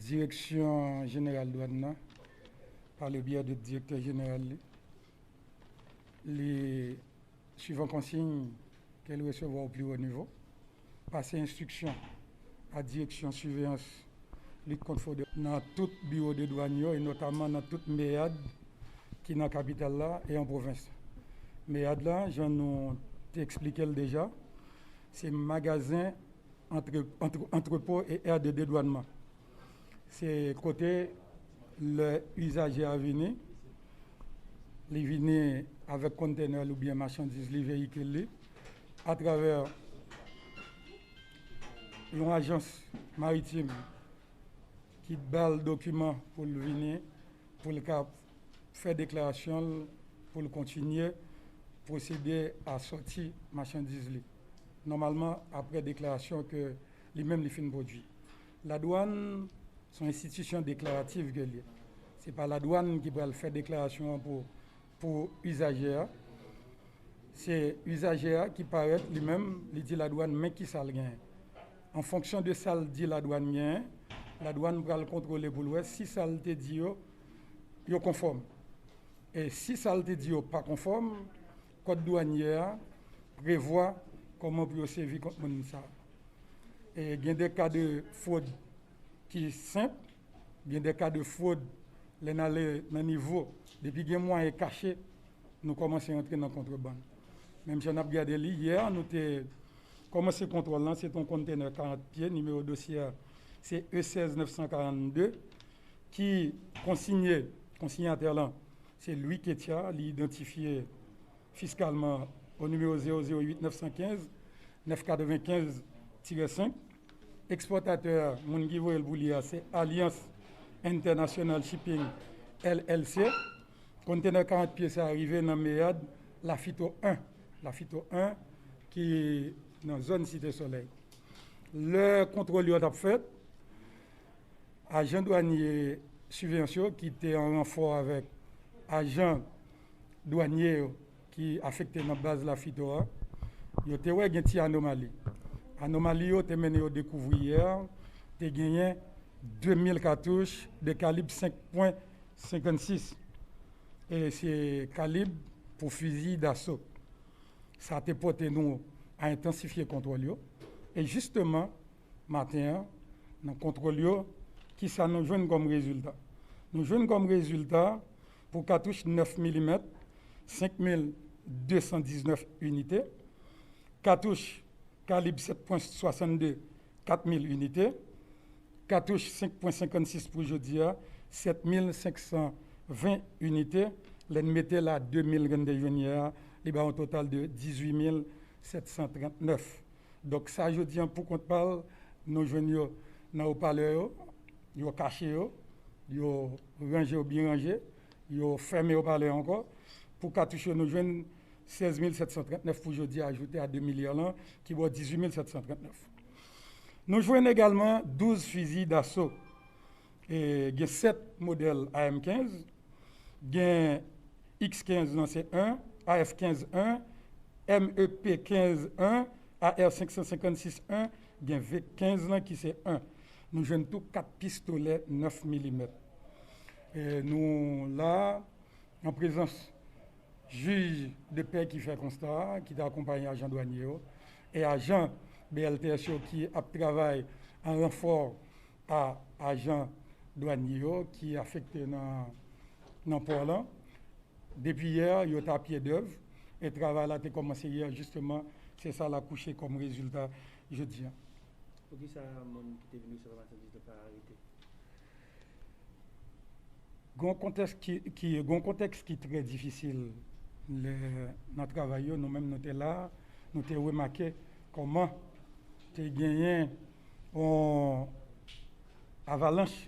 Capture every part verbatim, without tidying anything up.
Direksyon Jeneral Dwàn nan, pa le byè de direktè jeneral li, li, suivant konsiy ke l resevwa o pli wo nivo, pase enstriksyon a Direksyon Siveyans Lit Kont Fwod nan tout biwo de dwàn yo, e notaman nan tout meyad ki nan kapital la e an pwovens. Meyad la, jan nou te eksplike l deja, se magazen antre, antre, antrepo e aire de dedwannman. Se kote lè izaje a vini, li vini avèk kontènè l oubyen machandiz li, veyikil li, atravè yon ajans maritim ki ba l dokiman pou l vini, pou l ka fè deklarasyon l, pou l kontinye pwosede a sòti machandiz li. Nòmalman, apre deklarasyon ke li menm li fin pwodui. Ladwàn se yon enstitisyon deklaratif ke l ye. Se pa ladwàn ki pral fè deklarasyon an pou, pou izaje a. Se izaje a ki parèt li menm, li di ladwàn men ki sa l genyen. An fonksyon de sa l di ladwàn genyen, ladwàn pral kontwole pou l wè si sa l te di yo, yo konfòm. E si sa l te di yo pa konfòm, kòd dwanyè a prevwa kòman pou yo sèvi kont moun sa a. E gen de ka de fwod ki senp, gen de ka de fwod lè n ale nan nivo, depi gen mwayen kache, nou kòmanse antre nan kontrebann. Menm jan n ap gade li, yè, nou te kòmanse kontwòl lan, se te yon kontènè karant pye, nimewo dosye a, se E sèz nèf san karannde, ki konsinye, konsinyatè lan, se Louis Ketia, li idantifye fiskalman o nimewo zewo zewo uit nèf san kenz, nèf katrevenkenz tirè senk. Ekspòtatè a, moun ki voye l pou li a, se Alliance International Shipping L L C. Kontènè karant pye sa a rive nan meyad Lafito en, Lafito en ki nan zòn Site Solèy. Lè kontwòl yo t ap fèt, ajan dwanye siveyans yo ki te an ranfò avèk ajan dwanye yo ki afekte nan baz Lafito a, yo te wè gen ti anomali. Anomali yo te mennen yo dekouvri yè, te genyen de mil katouch de kalib senk pwen senkannsis. E se kalib pou fizi daso. Sa te pote nou a entansifye kontwòl yo. E jisteman, maten an, nan kontwòl yo, ki sa nou jwenn kòm rezilta? Nou jwenn kòm rezilta pou katouch nèf milimèt, senk mil de san diznèf inite, katouch kalib sèt pwen swasannde, kat mil inite, katouch senk pwen senkannsis pou jodi a, sèt mil senk san ven inite, lè n mete la de mil ke n te jwenn yè a, li ba yon total de dizuit mil sèt san trannèf. Donk, sa jodi an, pou kont pa l, nou jwenn yo nan opalè yo, yo kache yo, yo ranje yo byen ranje, yo fèmen opalè yo ankò. Pou katouch yo, nou jwenn sèz mil sèt san trannèf pou jodi a, ajoute a de mil yè lan, ki ba w dizuit mil sèt san trannèf. Nou jwenn egalman douz fizi daso. E, gen sèt modèl A M kenz, gen X kenz lan se en, A F kenz en, M E P kenz en, A R senk san senkannsis en, gen V kenz lan ki se en. Nou jwenn tou kat pistolè nèf milimèt. E, nou la, an prezans jij de pè ki fè konsta a, ki te akonpaye ajan dwanye yo, e ajan B L T S yo ki ap travay an ranfò a ajan dwanye yo ki afekte nan, nan pò lan. Depi yè, yo t a pye dèv, e travay la te kòmanse yè, jisteman, se sa l akouche kòm rezilta jodi an. Poukisa moun ki te vin resevwa machandiz yo pa arete? Gon kontèks ki, ki, gon kontèks ki trè difisil lè, nan travay yo, nou menm nou te la, nou te remake kòman te genyen yon avalanch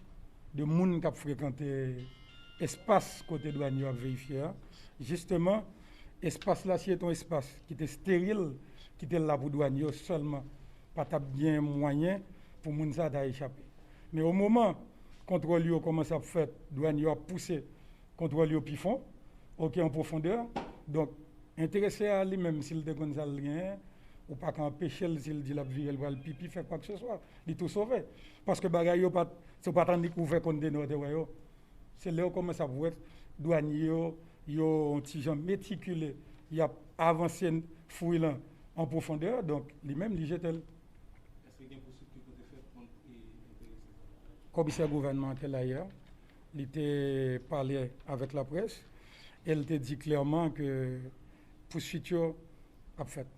de moun k ap frekante espas kote dwàn yo ap verifye a. Jisteman, espas la, si se te yon espas ki te esteril, ki te la pou dwàn yo sèlman, pa t ap gen mwayen pou moun sa ta echape. Men o moman kontwòl yo kòmanse ap fèt, dwàn yo ap pouse kontwòl yo pi fon, oke, an pwofondè. Donk, enterese a li menm, si l te konn sa l genyen, ou pa ka anpeche l, si l di l ap vire, l pral pipi, fè kwakseswa. Li tou sove. Paske bagay yo pa t Se w pa tann li k ouvè kontenè w te wè yo. Se lè w kòmanse ap wè dwanye yo, yo yon ti jan metikile, y ap avanse fouy lan an pwofondè, donk li menm li jete l. Èske gen pouswit ki pote fèt kont enterese sa? Komisè gouvènman an te la yè, li te pale avèk laprès e l te di klèman ke pouswit yo ap fèt.